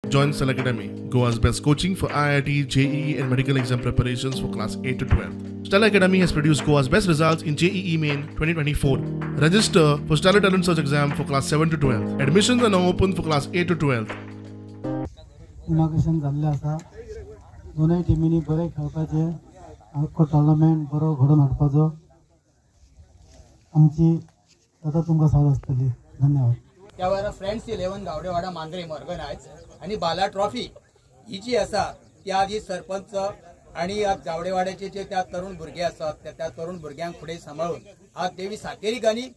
Join Stellar Academy, Goa's best coaching for IIT, JEE and medical exam preparations for class 8 to 12. Stellar Academy has produced Goa's best results in JEE Main 2024. Register for Stellar Talent Search exam for class 7 to 12. Admissions are now open for class 8 to 12. Inauguration जाल्लें आसा. दोनूय टिमींनी बरें खेळपाचें, आख्खो tournament बरो घडोवन हाडपाचो आमची आतां तुमकां साथ आसतली. धन्यवाद. त्या वेळार फ्रेंड्स 11 गावडेवाडा मांद्रेम ऑर्गनायज आनी बाला ट्रॉफी ही जी आसा ती आज ही सरपंच आनी आज गावडेवाड्याचे जे त्या तरुण भुरगे आसात त्या तरुण भुरग्यांक फुडें सांबाळून आज देवी सातेरीक आनी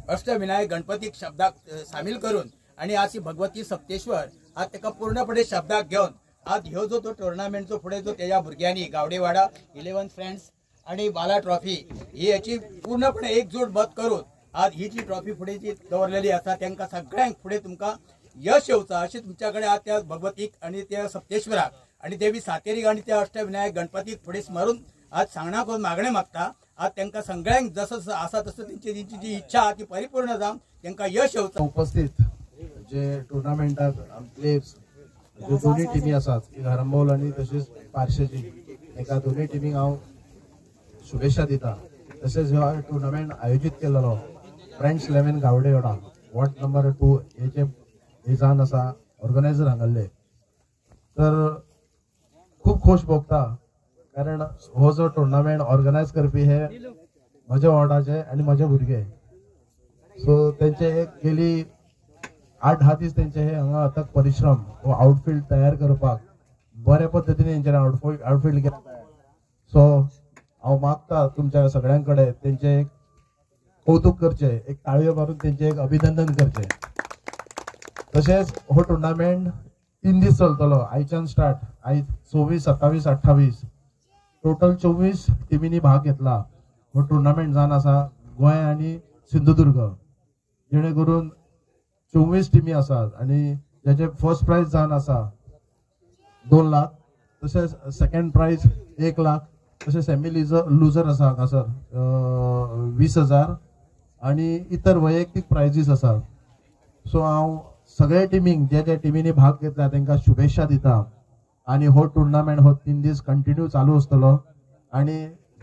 अष्टविनायक गणपतीक शब्दाक सामील करून आनी आज ही भगवती सप्तेश्वर आज ताका पूर्णपणे शब्दाक घेवन आज ह्यो जो तो टुर्नामेंटचो फुडें जो तेज्या भुरग्यांनी गावडेवाडा 11 फ्रेंड्स आनी बाला ट्रॉफी ही हेची पूर्णपणे एकजूट बद करून आज ही जी ट्रॉफी फुडें जी दवरलेली आसा तांकां सगळ्यांक फुडें तुमकां यश येवचा अशें तुमच्या कडेन आज त्या भगवतीक आनी त्या सप्तेश्वराक आनी देवी सातेरीक आनी त्या अष्टविनायक गणपतीक फुडें स्मरून आज सांगणा करून मागणें मागता. आज तांकां सगळ्यांक जसो आसा तसो तेंची तेंची जी इच्छा आहा ती परिपूर्ण जावन तांकां यश येवचा. उपस्थित जे टुर्नामेंटाक प्लेयर्स ज्यो दोनूय टिमी आसात, आरंबोल आनी तशीच पार्शेची, एका दोनूय टिमींक हांव शुभेच्छा दिता. तशेंच हो टुर्नामेंट आयोजीत केलेलो फ्रेंड्स 11 गावडेवाडा वॉर्ड नंबर 2 हेचे हे जावन आसा ऑर्गनायझर हांगासरले, तर खूब खोश भोगता कारण हो जो टुर्नामेंट ऑर्गनायज करपी हे म्हज्या वॉर्डाचे आनी म्हजे भुरगे. सो तेंचे एक गेली 8-10 दीस तेंचे हे हांगा अथक परिश्रम हो आउटफिल्ड तयार करपाक बऱ्या पद्दतीन तेंच्यानी आउटफिल्ड केला. सो हांव मागता तुमच्या सगळ्यां कडेन तेंचे एक कौतुक करचें, एक ताळयो मारून तेंचें एक अभिनंदन करचें. तशेंच हो टुर्नामेंट 3 दीस चलतलो, आयच्यान स्टार्ट, आयज 26, 27, 28 टोटल 24 टिमींनी भाग घेतला. हो टुर्नामेंट जावन आसा गोंय आनी सिंधुदुर्ग, जेणे करून 24 टिमी आसात आनी जाचे फर्स्ट प्रायज जावन आसा 2 लाख, तशेंच सेकंड प्रायज 1 लाख, तशें सेमी लुजर आसा हांगासर 20,000 आनी इतर वैयक्तीक प्रायजीस आसात. सो हांव सगळ्या टिमींक ज्या ज्या टिमींनी भाग घेतला तांकां शुभेच्छा दिता आनी हो टुर्नामेंट हो 3 दीस कंटिन्यू चालू आसतलो आनी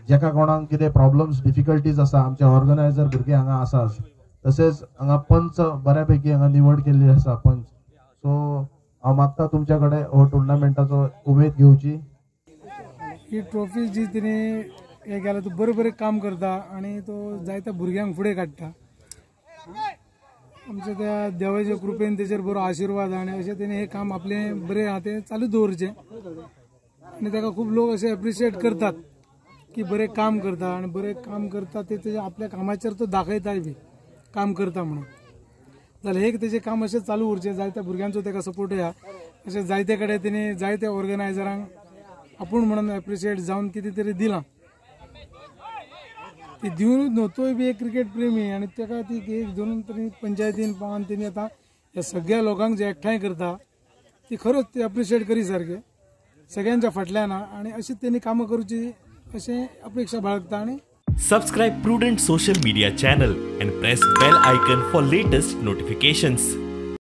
जेका कोणाक कितें प्रॉब्लम्स डिफिकल्टीज आसा आमचे ऑर्गनायझर भुरगे हांगा आसात, तशेंच हांगा पंच बऱ्या पैकी हांगा निवड केल्ली आसा पंच. सो हांव मागता तुमच्या कडेन हो टुर्नामेंटाचो उमेद घेवची. ही ट्रॉफी जी तिने हे केला तो बरें बरें काम करता आनी तो जायत्या भुरग्यांक फुडें काडटा. आमच्या त्या देवाच्या कृपेन तेचेर बरो आशिर्वाद आनी अशें तेणे हें काम आपलें बरें आहा तें चालू दवरचें आनी ताका खूब लोक अशें एप्रिशिएट करतात की बरें काम करता आनी बरें काम करता ते तेजे आपल्या कामाचेर तो दाखयताय बी काम करता म्हणून. जाल्यार एक तेजें काम अशें चालू उरचें, जायत्या भुरग्यांचो ताका सपोर्ट या अशें जायते कडेन तेणी जायत्या ऑर्गनायझरांक आपूण म्हणून एप्रिशिएट जावन कितें तरी दिलां. ती दिवनूच न्हू, तोय बी एक क्रिकेट प्रेमी आनी ताका ती एक दोन तरी पंचायतीन पावन तेणी आतां ह्या सगळ्या लोकांक जे एकठांय करता ती खरोच ती एप्रिशिएट करी सारकें सगळ्यांच्या फाटल्यान आनी अशीच तेणी कामां करची अशें अपेक्षा बाळगता. आनी Subscribe Prudent social media channel and press bell icon for latest notifications.